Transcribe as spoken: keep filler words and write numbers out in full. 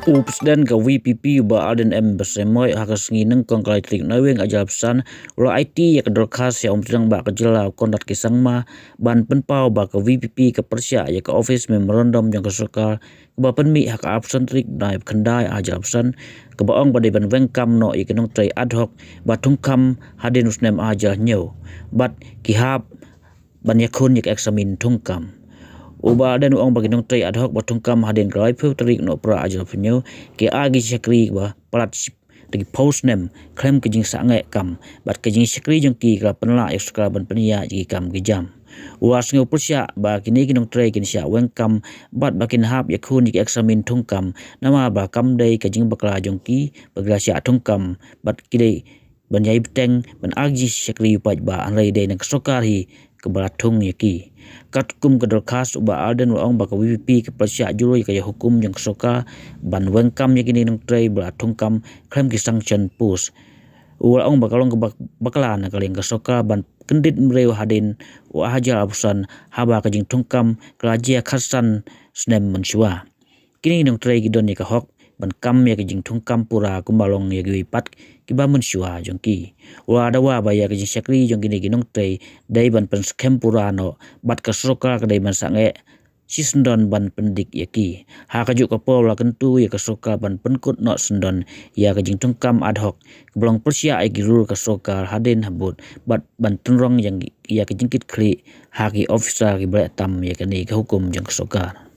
U President ka VPP u Bah Ardent M Basaiawmoit ha ka sngi Nyngkong ka lai tarik Naiwieng ar hajar arphew san u la aiti ïa ka dorkhas ïa u Myntri Rangbah ka jylla u Conrad K Sangma ban pynpaw ba ka VPP ka pyrshah ïa ka office memorandum jong ka sorkar kaba pynmih ha ka arphew san tarik bnai khyndai ar hajar arphew san, kaba ong ba dei ban weng kam noh ïa ki nongtrei ad hoc ba thungkam hadien u snem ar hajar hynñiew bad ki hap ban ïakhun ïa ka eksamin thungkam. U Bah Ardent u ong ba ki nongtrei ad hoc ba thungkam hadien ka laiphew tarik Nohprah ar hajar arphew hynñiew ki ai ki shakri ba palat shiphew snem khlem ka jingsangeh kam bad ka jingshakri jong ki ka la pynlah ïa ka sorkar ban pynïaid ïa ki kam ki jam. U la sngew pyrshah ba kine ki nongtrei kin shah weng kam bad ba kin hap ïakhun ïa ka eksamin thungkam, namar ba kam dei ka jingbakla jong ki ba ki la shah thungkam bad ki dei ban ïai bteng ban ai ki jingshakri paidbah, hynrei dei na ka sorkar hi kaba la thung ïa ki. Katkum ka dorkhas, u Bah Ardent u la ong ba ka VPP ka pyrshah jur ïa ka hukum jong ka sorkar ban weng kam ïa kine ki nongtrei ba la thungkam khlem ki sanction post. U la ong ba ka long kaba bakla na ka liang ka sorkar ban kyndit briew hadien u ar hajar arphew san, haba ka jingthungkam ka la jia khatsan snem mynshuwa. Kine ki nongtrei ki don ïa ka hok ban kam ïa ka jingthungkam pura kumba long ïa kiwei pat kiba mynshuwa jong ki. U la dawa ba ïa ka jingshakri jong kine ki nongtrei dei ban pynskhem pura noh bad ka sorkar ka dei ban sangeh shisyndon ban pyndik ïa ki. Ha kajuh ka por u la kyntu ïa ka sorkar ban pynkut noh syndon ïa ka jingthungkam ad hoc kaba long pyrshah ïa ki rule ka sorkar hadien habud bad ban tynrong ïa ka jingkitkhlieh ha ki officer kiba leh tam ïa kane ka hukum jong ka sorkar.